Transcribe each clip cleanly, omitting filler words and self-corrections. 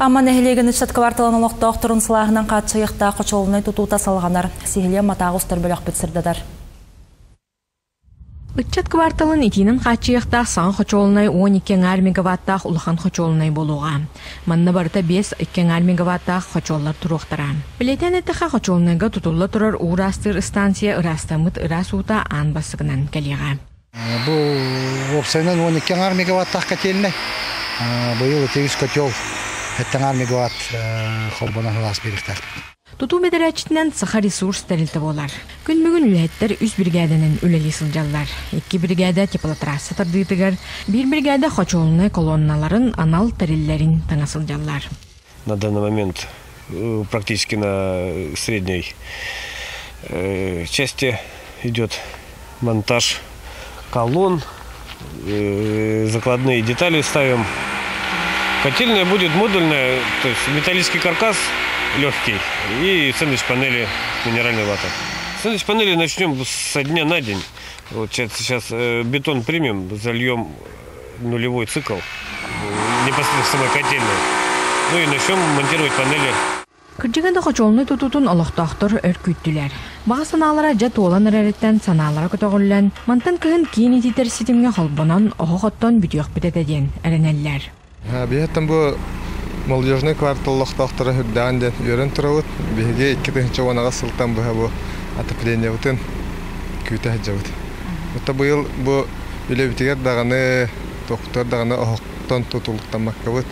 Амма нэһилиэгин ыччат кварталын олохтоохторун сылааһынан хааччыйыахтаах хочуолунай тутуута салҕанар. Сиһилиэн Матааҕы устар бөлөхпүт сырдатар. Ыччат кварталын итиинэн хааччыйыахтаах саҥа хочуолунай 12 аҥаар мегаваттаах улахан хочуолунай буолуоҕа. Манна барыта 5 2 аҥаар мегаваттаах хочуоллар туруохтара. Бэлиэтээн эттэххэ, хочуолунайга тутулла турар уу ыраастыыр ыстаансыйа ыраастаммыт ыраас уута аан бастакынан кэлиэҕэ. Бу уопсайынан 12 аҥаар мегаваттаах котельнай. Быйыл ити үс котел сэттэ аҥаар мегаватт холбонон сылаас биэриэхтээхпит. Тутуу бэдэрээтчитинэн Саха ресурс тэрилтэ буолар. Күн бүгүн үлэһиттэр үс биригээдэнэн үлэлии сылдьаллар. Икки биригээдэ теплотрасса тардыытыгар, биир биригээдэ хочуолунай колонналарын анал тэриллэрин таҥа сылдьаллар. На данный момент практически на средней части идет монтаж колонн, закладные детали ставим. Котельная будет модульная, то есть металлический каркас легкий и сэндвич-панели минеральной ваты. Сэндвич-панели начнем со дня на день. Вот сейчас бетон примем, зальем нулевой цикл непосредственно самой котельной. Ну и начнем монтировать панели. Кырдьыга да хочуолунай тутуутун олохтоохтор өр күүттүлэр. Баҕа санаалара дьэ туолан эрэриттэн санаалара көтөҕүллэн, мантан кыһын киин ититэр ситимҥэ холбонон, оһох оттон бүтүөхпүт этэ диэн эрэнэллэр. Биһиэттэн бу молодежный квартал олохтоохторо үрдээн диэн үөрэн турабыт. Биһиги 2018 сылтан быһа бу отоплениебытын күүтэ сылдьабыт. Оттон быйыл бу үлэбитигэр даҕаны, тохтор даҕаны оһохтон тутулуктаммаккабыт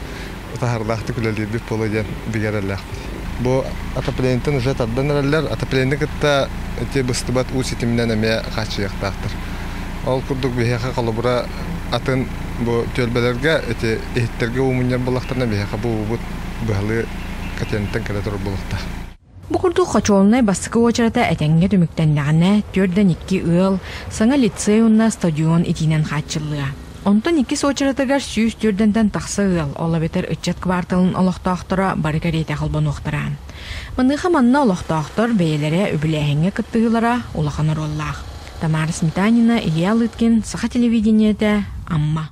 таһардаахтык үлэлиирбит буолуо диэн бигэ эрэллээхпит. Бу отоплениетын уже тардан эрэллэр. Отоплениены кытта ити быстыбат уу ситиминэн эмиэ хааччыйыахтаахтар. Ол курдук биһиэхэ холобура атын бу түөлбэлэргэ ити иһиттэргэ уу мунньар буоллахтарына биһиэхэ бу уубут быһалыы котельнайтан кэлэ турар буолуохтаах. Бу курдук хочуолунай бастакы уочарата этэҥҥэ түмүктэннэҕинэ, 4-2 ыал, саҥа лицей уонна стадион итиинэн хааччыллыа. Онтон иккис уочаратыгар 104-тэн тахса ыал, ол эбэтэр ыччат кварталын олохтоохторо бары кэриэтэ холбонуохтара. Маныаха манна олохтоохтор бэйэлэрэ үбүлээһиҥҥэ кыттыһыылара улахан оруоллаах. Тамара Сметанина, Илья Лыткин, Саха телевидениетэ, Амма.